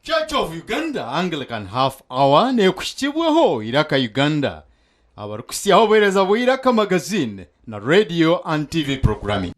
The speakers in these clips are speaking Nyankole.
Church of Uganda Anglican Half Hour neekuhikibwaho Iraka Uganda abarikuhitsyaho obuheereza bwa Iraka Magazine na Radio and TV Programming.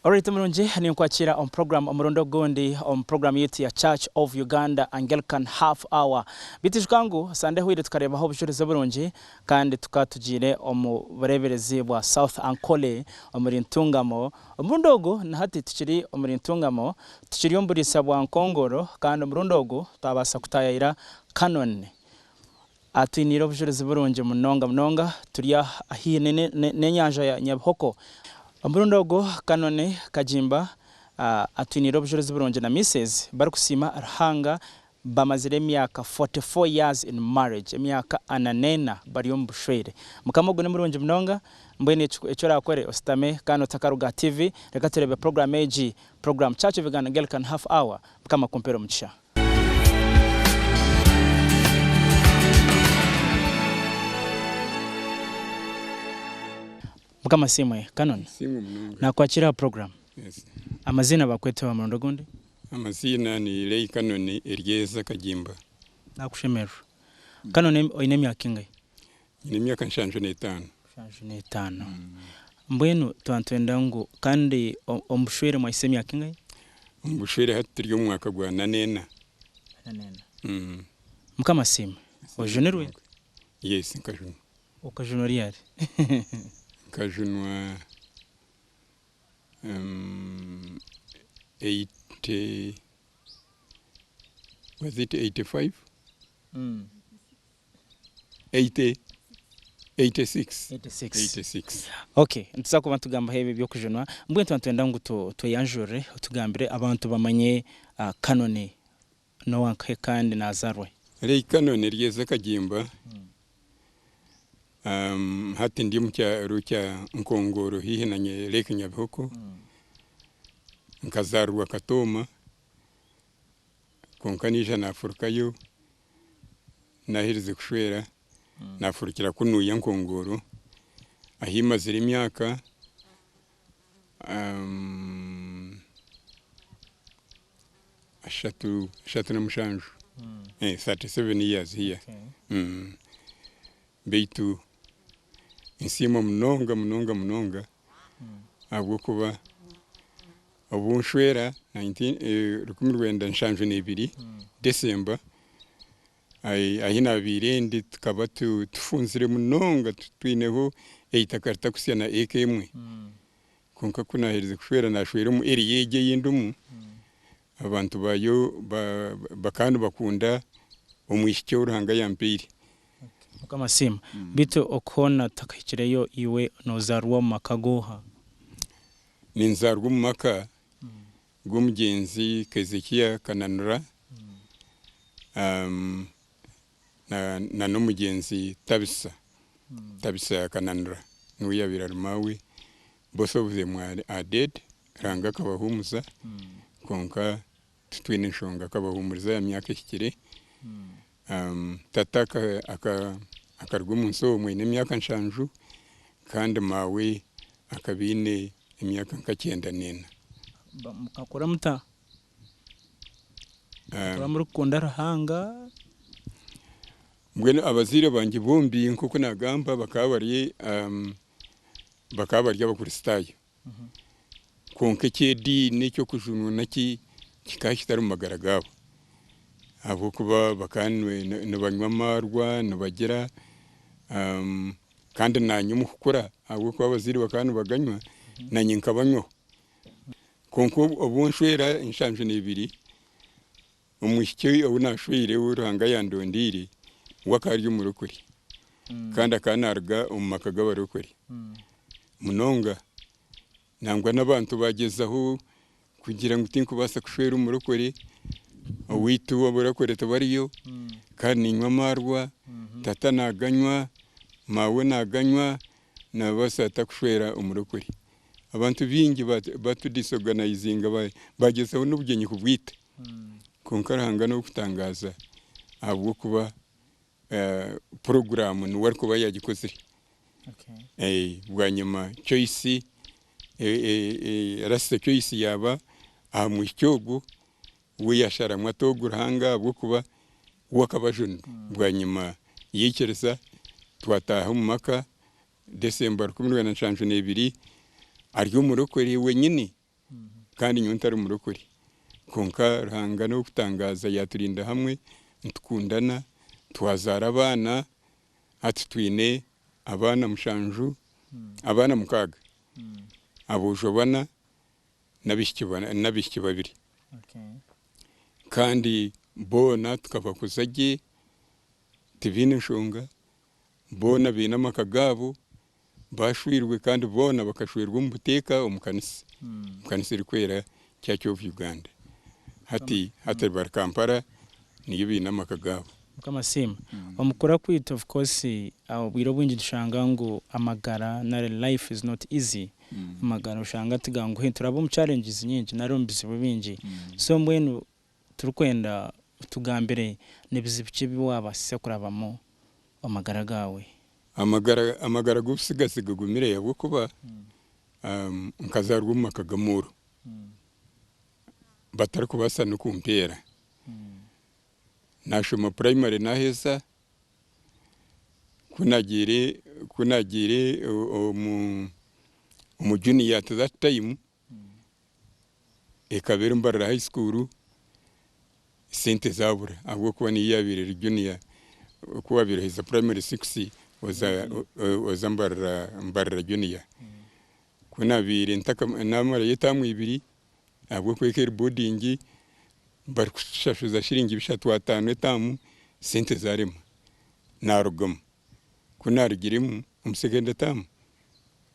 Alright murungi ninkwakira omu program omurundi ogundi omu program yaitu ya Church of Uganda Anglican Half Hour. Beitu ijuka ngu Sande ehweire tukareebaho obujurizi oburungi kandi tukaba tugiire omu bureeberezi bwa South Ankole omuri Ntungamo. Omurundi ogu na hati tukiri omuri Ntungamo, tukiri omu buriisa bwa Nkongoro kandi omurundi ogu twabaasa kutaayayira Canon. Atwiniire obujurizi burungi munonga munonga. Turi haihi n'enyanja ya Nyabihoko. Omurundi ogu Canon Kagimba atwiniire obujurizi burungi na Missus barikusiima Ruhanga bamazire emyaka 44 years in marriage, emyaka ana n'ena bari omu bushwere. Mukama ogu ni murungi munonga, mbwenu eki orakore ositame kandi otakaruga aha TV, reka tureebe program egi, program Church of Uganda Anglican Half Hour. Mukama akumpere omugisha. Mukama asiimwe. Canon, Asiimwe munonga. nakwakira aha program. Yes. Amaziina bakwete oha murundi ogundi? Amaziina ni Lay Canon Eryeza Kagimba. Nakushemererwa. Canon oine emyaka engahi? Nyine emyaka 75. 75. Mbwenu twaba nitwenda ngu kandi omu bushwere mwahitsya emyaka engahi? Omu bushwere hati turi omu mwaka gwa nanena. Nanena. Mukama asiimwe. Ojunirwe? Yes, nkajunwa. Okajunwa ryari? Nkajunwa 80, was it 85? 80, 86. 86. 86. Okay, nituza kuba nitugambaho ebi eby'okujunwa. Mbwenu twaba nitwenda ngu tweyanjurire otugambire abantu bamanye Canon n'owankahe kandi nazaarwa hi? Lake Canon Eryeza Kagimba. Hati ndi omu kyaro kya Nkongoro haihi na Lake Nyabihoko. Nkazaarirwa Katooma kwonka naija naafurukayo naaherize kushwera naafurukira kunuya Nkongoro ahi mazire emyaka 37, 37 years here. Beitu nsiima munonga munonga munonga ahabw'okuba obu nshwera 1972 December ahi nabaire ndi tukaba tufunzire munonga twineho eitaka ritakuhitsya na eka emwe. Kwonka ku naaherize kushwera naashwera omu area egi ei ndimu, abantu baayo bakaba nibakunda omwishiki ou Ruhanga yaampaire. Mukama asiimwe. Beitu okuhoona tutakahikireyo iwe noozaarwa omu maka g'oha? Ninzaarwa omu maka g'omugyenzi Kezekiya Kananura na n'omugyenzi Tabisa, Tabisa Kananura niwe yaabaire ari maawe, both of them are dead, Ruhanga akabahuumuza kwonka titwine nshonga akabahuumuriza aha myaka ehikire. Tata akaruga omu nsi omwo aine emyaka 70 kandi maawe akaba aine emyaka nka 94. Mukakura muta? Mukakura murikukunda Ruhanga? Mbwenu abazaire bangye bombi nk'oku naagamba bakaba bari bakaba bari Abakristaayo. Kwonka eky'ediini eky'okujunwa naki kikaba kitari omu magara gaabo. Ahabw'okuba bakaba nibanywa amaarwa, nibagira kandi naanye omu kukura ahabw'okuba abazaire bakaba nibaganywa, naanye nkabanywaho. Kwonka obu nshwera 72, omwishiki ou naashweire ou Ruhanga yandondeire we akaba ari omurokore kandi akaba naaruga omu maka g'abarokore munonga. Nangwa n'abantu baagyezaho kugira ngu tinkubaasa kushwera omurokore, owaitu abarokore tibariyo kandi niinywa amaarwa, tata naaganywa, maawe naaganywa, naabaasa nta kushwera omurokore? Abantu baingi batudisorganizinga bagyezaho n'obugyenyi kubwita. Kwonka Ruhanga n'ow'okutangaaza ahabw'okuba puroguraamu niwe arikuba yaagikozire. Bwanyima choice, last choice yaaba aha mwishiki ogwo, we yaasharamu ati ogu Ruhanga ahabw'okuba we akaba ajunirwe. Bwanyima yaikiriza twataaha omu maka December 1972 ari omurokore wenyini kandi nyowe ntari murokore. Kwonka Ruhanga n'ow'okutangaaza yaaturinda hamwe nitukundana, twazaara abaana, hati twine abaana mushanju, abaana mukaaga, aboojo bana n'abaishiki babiri. Kandi boona tukabakuza gye, tibaine nshonga, Boona baine amaka gaabo, bashweirwe kandi boona bakashwerwa omu buteeka omu kanisa, omu kanisa erikwera Church of Uganda. Hati hati bari Kampala niyo baine amaka gaabo. Mukama asiimwe. Omu kukura kwaitu of course obwire obwingi nitushanga ngu amagara nari life is not easy, amagara oshanga tiganguhi nituraba omu challenges nyingi nari omu bizibu bingi so mbwenu Turikwenda otugambire ni bizibu ki ebi waabaasize kurabamu omu magara gaawe? Amagara amagara g'obutsigazi gagumire ahabw'okuba nkazaarwa omu maka g'amooro batarikubaasa n'okumpeera. Naashoma purayimare naaheza, ku naagiire ku naagiire omu omu juniya at that time, Ekaba eri Mbarara High School, sente zabura ahabw'okuba niyo yabaire eri junior, ku wabaire oheza primary six oza oza Mbarara Mbarara junior. Ku nabaire ntaka namarayo etaamu ibiri ahabw'okuba ekaba eri boarding barikushashuza shiringi bishatu ataano etaamu, sente zarema narugamu. Ku narugiremu omu second term,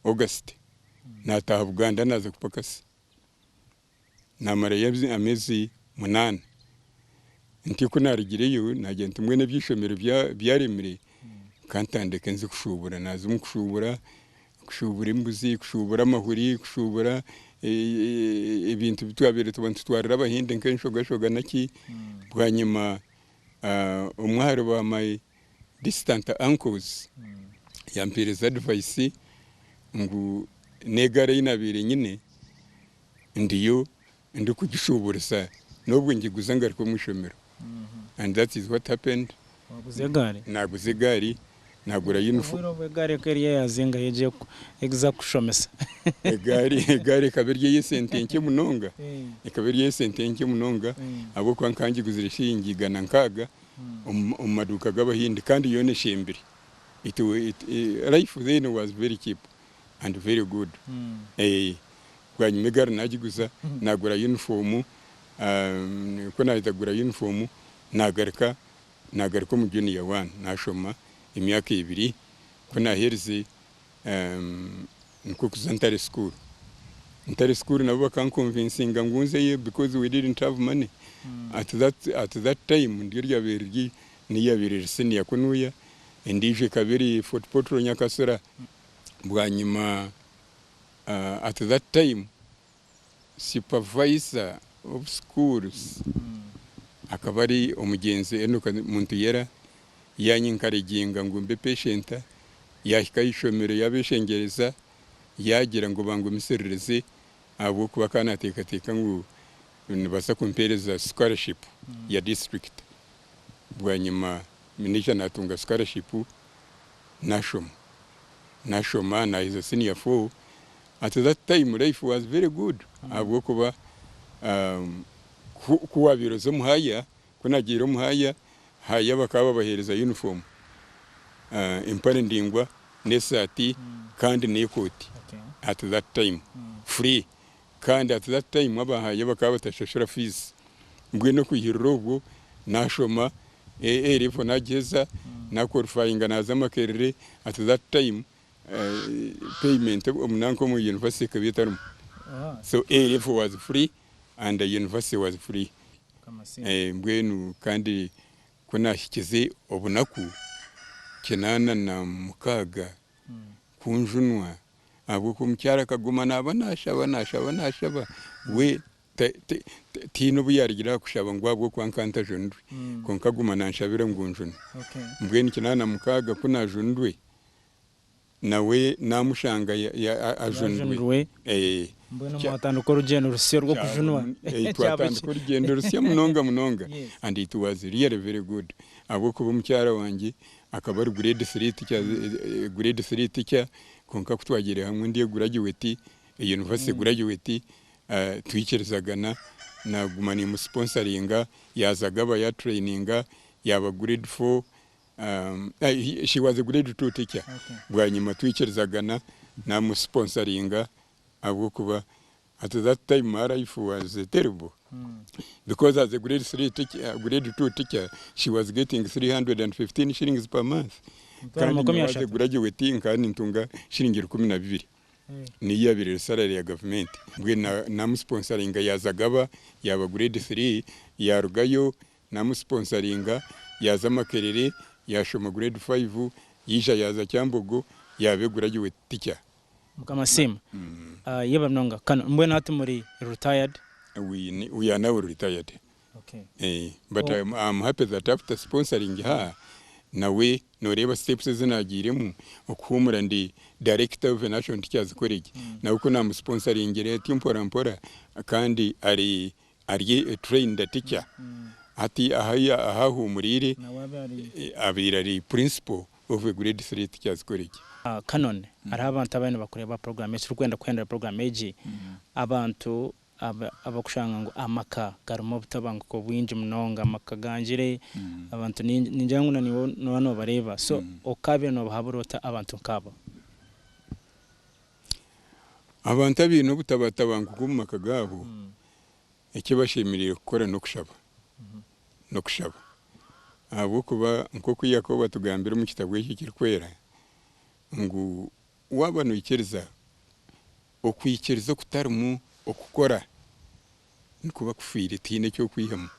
August, naataaha Buganda naaza kupakasa. Naamarayo ameezi munaana. Ntyo ku naarugireyo naagira nti mbwenu eby'eishomero byaremire ka ntandike nze kushuubura. Naaza omu kushuubura, kushuubura embuzi, kushuubura amahuri, kushuubura ebintu ebi twabaire tuba nitutwarira Abahindi nk'enshogashoga naki. Bwanyima omwe ahari ba my distant uncles yampereza advice ngu n'egaari ei nabaire nyine ndiyo ndikugishuburisa n'obwo ngiguza ngaruke omu ishomero and that is what happened. Waguza egaari? Naguza egaari nagura uniform. Obwire obwo egaari ekaba eri eya zingahi egyo ekuza kukushomesa? Egaari egaari ekaba eri ey'esente nkye munonga, ekaba eri ey'esente nkye munonga ahabw'okuba nkaba ngiguzire shiringi igana nkaaga omu maduuka g'Abahindi kandi yoona eshembire. It life then was very cheap and very good. Bwanyima egaari naagiguza, naagura yunifoomu, ku naaheza kugura yunifoomu naagaruka naagaruka omu junior one naashoma emyaka ebiri, ku naaherize Nikwo kuza Ntare school. Ntare school nabo bakankonvinsinga ngu nzeyo because we didn't have money at that at that time niryo ryabaire riri niyo yabaire eri senior kunuya endijo ekaba eri Fort Portal Nyakasura. Bwanyima at that time Supervisor of schools akaba ari omugyenzi Enock Muntuyera, yanyenkareginga ngu mbe patient, yahika aha ishomero yabeshengyereza yagira ngu bangumisiririze ahabw'okuba akaba nateekateeka ngu nibaza kumpereza scholarship ya district. Bwanyima naija natunga scholarship nashoma. Nashoma naheza senior four. At that time life was very good ahabw'okuba ku wabaire oza omu haya, ku nagiire omu haya, haya bakaba babahereza uniform, empare ndaingwa n'esaati kandi n'ekooti at that time free kandi at that time aba haya bakaba batashashura fees. Mbwenu okwihirira obwo nashoma A level nagiheza, na qualifyinga naza Makerere at that time payment nanka omu university ekaba etarimu so A level was free and the university was free mbwenu kandi ku nahikize obunaku 86 ku njunwa. Ahabw'okuba omukyara akaguma naaba naashaba, naashaba, naashaba, we tihaine obu yaarugire aha kushaba ngu ahabw'okuba nka ntajunirwe. Kwonka aguma naanshabira ngu njunwe. Mbwenu 86 ku naajunirwe, nawe naamushanga ajunirwe. Mbwenu mwatandika orugyendo rusya orw'okujunwa. Twatandika orugyendo rusya munonga munonga and it was really very good ahabw'okuba omukyara wangye akaba ari grade three teacher, grade three teacher kwonka ku twagiire hamwe ndi graduate, university graduate, twikirizagana naguma nimusponsoringa yaaza Gaba yatraininga yaaba grade four She was a grade two teacher bwanyima twikirizagana namusponsoringa ahabwokuba at that time her life was terrible because as a grade three teacher, grade two teacher she was getting 315 shillings per month kandi nyowe as a graduate nkaba nintunga shilingi 12. Niyo yabaire eri salary ya gavumenti mbwenu namusponsoringa yaza Gaba yaba grade three yarugayo Namusponsoringa yaaza Makerere yaashoma grade five yaija yaaza Kyambogo yaaba a graduate teacher. Mukama asiimwe. Yebare munonga. Kano mbwenu hati muri retired? We we are now retired. Okay. Eh, but I'm, I'm happy that after sponsoring her nawe noreeba steps ezi nagiiremu okuhuumura ndi director of a National Teachers College nawe ku namusponsoringire atyo mpora mpora kandi ari Ari a trained teacher hati ahu ahuumuriire abaire ari principal of a grade three teachers college. Canon, hariho abantu abariyo nibakureeba program egi turikwenda kuhendera program egi, abantu abakushanga ngu amaka garimu obutabanguko bwingi munonga, amaka gangire, abantu ningira ngu naiwe nooba noobareeba, so okabaire noobahabura ota abantu nk'abo? Abantu abaine obutabatabanguko omu maka gaabo, eki bashemereire kukora n'okushaba. N'okushaba. Ahabw'okuba nk'oku Yakobo atugambira omu kitabo eki ekirikwera ngu waaba noikiriza, okwikiriza okutarimu okukora nikuba kufiire tihaine eki orikwihamu.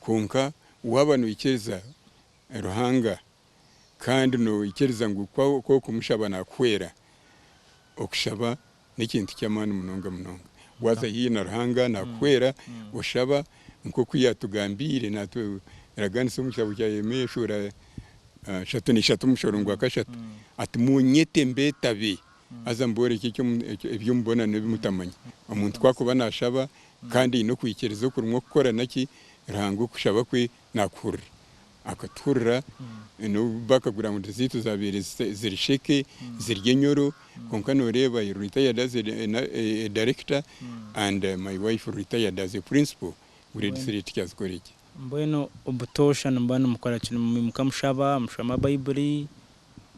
Kwonka waaba noikiriza Ruhanga kandi noikiriza ngu ku orikumushaba naakuhwera, okushaba n'ekintu ky'amaani munonga munonga. Waaza haihi na Ruhanga naakuhwera, oshaba nk'oku yaatugambiire naaturaganisa omu kitabo kya Yeremia eshuura 33 omushoro gwa kashatu ati, Muunyete mbeetabe, haza mboorekye eby'omubonano ebi mutamanya. Omuntu ku arikuba naashaba kandi aine okwikiriza okurimu okukora naki, Ruhanga okushaba kwe naakuhurira. Akatuhurira n'obu bakagira ngu ezaitu zabaire ziri sheke ziri enyoro kwonka noreeba I retired as a director and my wife retired as a principal grade three teachers college. Mbwenu obutoosha nimuba nimukora ki? Nimwimuka mushaba, mushoma Baiburi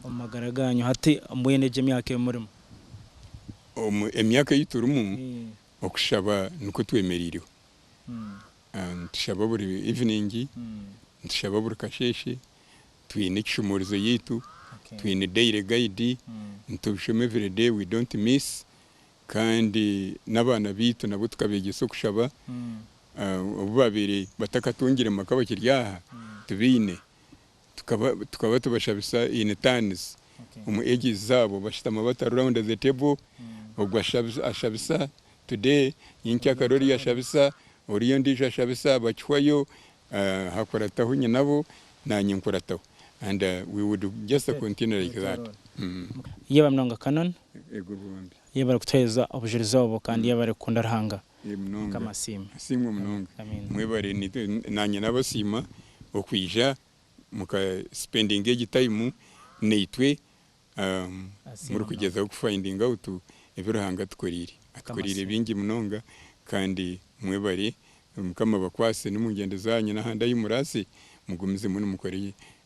omu magara gaanyu hati mbwenu egi emyaka ei murimu? Omu emyaka ei turimu okushaba nikwo twemereireho. Nitushaba buri evening, nitushaba buri kasheeshe, twine ekishumuurizo yaitu, twine daily guide, nitubishoma everyday we don't miss kandi n'abaana baitu nabo tukabeegyesa okushaba. Obu baabaire batakatungire maka bakiri aha tubaine, tukaba tubashabisa in turns omu ages zaabo bashutama bata round the table ogwo ashabisa today nyenkyakare oriya ashabisa oriya ondiijo ashabisa bakihwayo hakurataho nyinabo nanye nkurataho and we would just continue like that. Yebare munonga Canon. Yebare kutuhereza obujurizi obu kandi yebare kukunda Ruhanga. Mukama asiimwe. Asiimwe munonga. Mwebare nanye nabasiima okwija muka spendinga egi time naitwe murikugyezaho ku finding out ebi Ruhanga atukoreire. Atukoreire bingi munonga kandi mwebare Mukama abakwase nomungyendo zanyu nahandi ahu muraze mugumizemu nimukora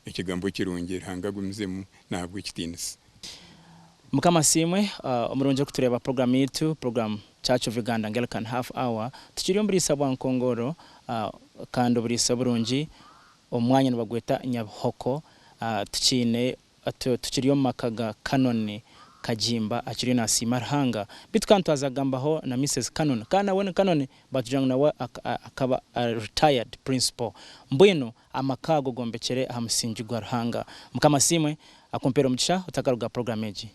ekigambo kirungi Ruhanga agumizemu nahabwa ekitinisa. Mukama asiimwe omurungi orikutureeba program yaitu program Church of Uganda Anglican Half Hour tukiri omu buriisa bwa Nkongoro kandi oburiisa burungi omwanya nibagweta Nyabihoko tukiine tukiri omu maka ga Canon Kagimba akiriyo nasiima Ruhanga beitu kandi twaza kugambaho na Missus Canon kandi nawe ni Canon batugira ngu nawe akaba retired principal mbwenu Amaka ago gombekere aha musingi gwa Ruhanga. Mukama asiimwe akumpere omugisha otakaruga program egi.